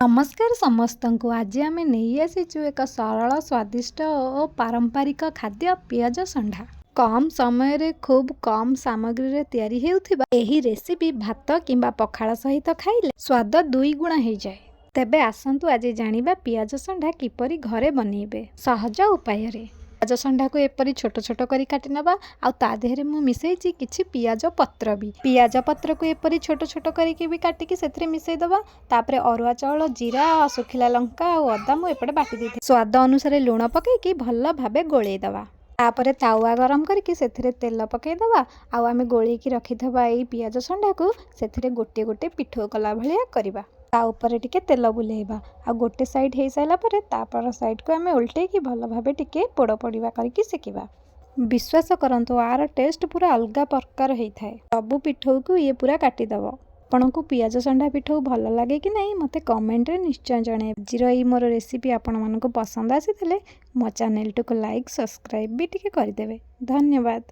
ନମସ୍କାର ସମସ୍ତଙ୍କୁ। ଆଜି ଆମେ ନେଇ ଆସିଛୁ ଏକ ସରଳ, ସ୍ୱାଦିଷ୍ଟ ଓ ପାରମ୍ପରିକ ଖାଦ୍ୟ, ପିଆଜ ସଣ୍ଢା। କମ୍ ସମୟରେ ଖୁବ୍ କମ୍ ସାମଗ୍ରୀରେ ତିଆରି ହେଉଥିବା ଏହି ରେସିପି ଭାତ କିମ୍ବା ପଖାଳ ସହିତ ଖାଇଲେ ସ୍ୱାଦ ଦୁଇ ଗୁଣ ହେଇଯାଏ। ତେବେ ଆସନ୍ତୁ ଆଜି ଜାଣିବା ପିଆଜ ସଣ୍ଢା କିପରି ଘରେ ବନେଇବେ ସହଜ ଉପାୟରେ। ପିଆଜ ସଣ୍ଢାକୁ ଏପରି ଛୋଟ ଛୋଟ କରି କାଟି ନେବା ଆଉ ତା ଦେହରେ ମୁଁ ମିଶେଇଛି କିଛି ପିଆଜ ପତ୍ର ବି। ପିଆଜ ପତ୍ରକୁ ଏପରି ଛୋଟ ଛୋଟ କରିକି ବି କାଟିକି ସେଥିରେ ମିଶେଇ ଦେବା। ତାପରେ ଅରୁଆ ଚାଉଳ, ଜିରା, ଶୁଖିଲା ଲଙ୍କା ଆଉ ଅଦା ମୁଁ ଏପଟେ ବାଟି ଦେଇଥିଲି। ସ୍ୱାଦ ଅନୁସାରେ ଲୁଣ ପକେଇକି ଭଲ ଭାବେ ଗୋଳେଇ ଦେବା। ତାପରେ ତାୱା ଗରମ କରିକି ସେଥିରେ ତେଲ ପକେଇଦେବା ଆଉ ଆମେ ଗୋଳେଇକି ରଖିଥିବା ଏଇ ପିଆଜ ସଣ୍ଢାକୁ ସେଥିରେ ଗୋଟିଏ ଗୋଟିଏ ପିଠଉ କଲା ଭଳିଆ କରିବା। ତା ଉପରେ ଟିକେ ତେଲ ବୁଲେଇବା ଆଉ ଗୋଟେ ସାଇଡ଼୍ ହେଇସାରିଲା ପରେ ତାପର ସାଇଡ଼୍କୁ ଆମେ ଓଲଟେଇକି ଭଲ ଭାବେ ଟିକେ ପୋଡ଼ ପୋଡ଼ିବା କରିକି ସେକିବା। ବିଶ୍ୱାସ କରନ୍ତୁ, ଆର ଟେଷ୍ଟ ପୁରା ଅଲଗା ପ୍ରକାର ହେଇଥାଏ। ସବୁ ପିଠଉକୁ ଇଏ ପୁରା କାଟିଦେବ। ଆପଣଙ୍କୁ ପିଆଜ ସଣ୍ଢା ପିଠଉ ଭଲ ଲାଗେ କି ନାହିଁ, ମୋତେ କମେଣ୍ଟରେ ନିଶ୍ଚୟ ଜଣାଇବେ। ଆଜିର ଏଇ ମୋର ରେସିପି ଆପଣମାନଙ୍କୁ ପସନ୍ଦ ଆସିଥିଲେ ମୋ ଚ୍ୟାନେଲଟିକୁ ଲାଇକ୍, ସବସ୍କ୍ରାଇବ୍ ବି ଟିକେ କରିଦେବେ। ଧନ୍ୟବାଦ।